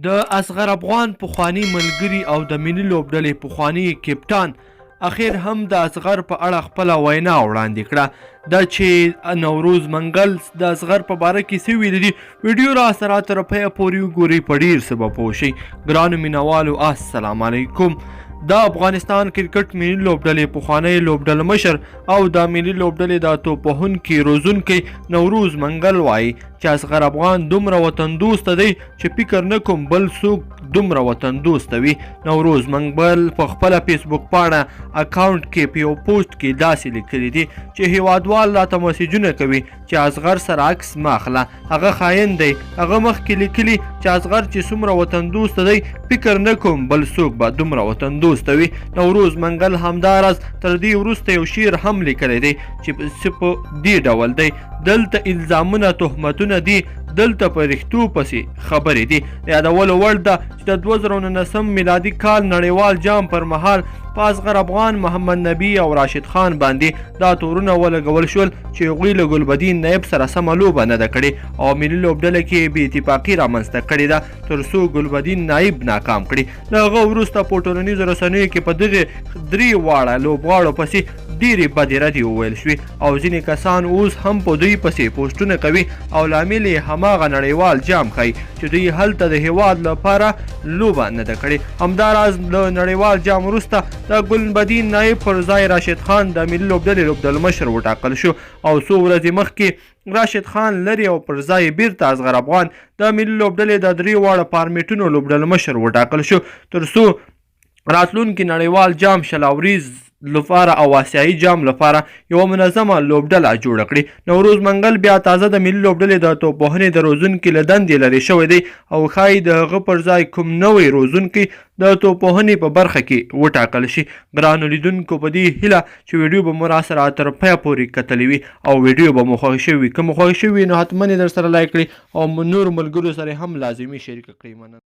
د اصغر افغان پخواني ملګري او د ملي لوبډلې پخواني کپټان اخر هم د اصغر په اړه خپله وینا وړاندې کړه. دا چې نوروز منګل د اصغر په باره کې څه ویلي دي، ویډیو را سره تر پایه پورې وګورئ، په ډیر څه به پوه شئ. ګرانو مینوالو السلام علیکم. د افغانستان کرکټ ملي لوبډلې پخوانی لوبډلمشر او د ملي لوبډلې د توپوهونکي روزونکی نوروز منګل وایي چې اصغر افغان دومره وطن دوسته دی چې فکر نه کوم بل څوک دومره وطن دوسته وي. نوروز منګل په خپله فیسبوک پاڼه اکاونټ کې په یو پوسټ کې داسې لیکلي دي چې هیوادوال راته مسیجونه کوي چې اصغر سره عکس مه اخله، هغه خاین دی. هغه مخکې لیکلي چې اصغر چې څومره وطن دوسته دی فکر نه کوم بل څوک به دومره وطن دوسته وي. نوروز منګل همداراز تر دې وروسته یو شعر هم لیکلی دی چې په دې ډول دی: دلته الزامونه تهمتونه دي، دلته په رښتو پسې خبرې دي. د یادولو وړ ده چې د 2019 میلادي کال نړیوال جام پر مهال په اصغر افغان، محمد نبي او راشد خان باندې دا تورونه ولګول شول چې هغوی له ګلبدین نایب سره سمه لوبه نه ده کړې او ملي لوبډله کې بې اتفاقي رامنځته کړې ده تر څو ګلبدین نایب ناکام کړي. له هغه وروسته په ټولنیزو رسنیو کې په دغې درې واړه لوبغاړو پسې ډېرې بدې ردې وویل شوې او ځینې کسان اوس هم په دوی پسې پوسټونه کوي او لامل یې هماغه نړیوال جام ښایي چې دوی هلته د هیواد لپاره لوبه نه ده کړې. همداراز له نړیوال جام وروسته د ګلبدین نایب پر ځای راشد خان د ملي لوبډلې لوبډلمشر وټاکل شو او څو ورځې مخکې راشد خان لرې او پر ځای یې بیرته اصغر افغان د ملي لوبډلې د درې واړه فارمیټونو لوبډلمشر وټاکل شو تر څو راتلونکي نړیوال جام 20 اوریز لپاره او آسیایي جام لپاره یوه منظمه لوبډله جوړه کړي. نوروز منګل بیا تازه د ملي لوبډلې د توپوهنې د روزونکي له دندې لرې شوی دی او ښایي د هغه پر ځای کوم نوی روزونکی د توپوهنې په برخه کې وټاکل شي. ګرانو لیدونکو، په دې هیله چې ویډیو به مو راسره تر پایه پورې کتلې وي او ویډیو به مو خوښه شوې وي. که مو خوښه شوې وي نو حتما یې درسره لایک کړئ او نورو ملګرو سره هم لازمي شریکه کړئ. مننه.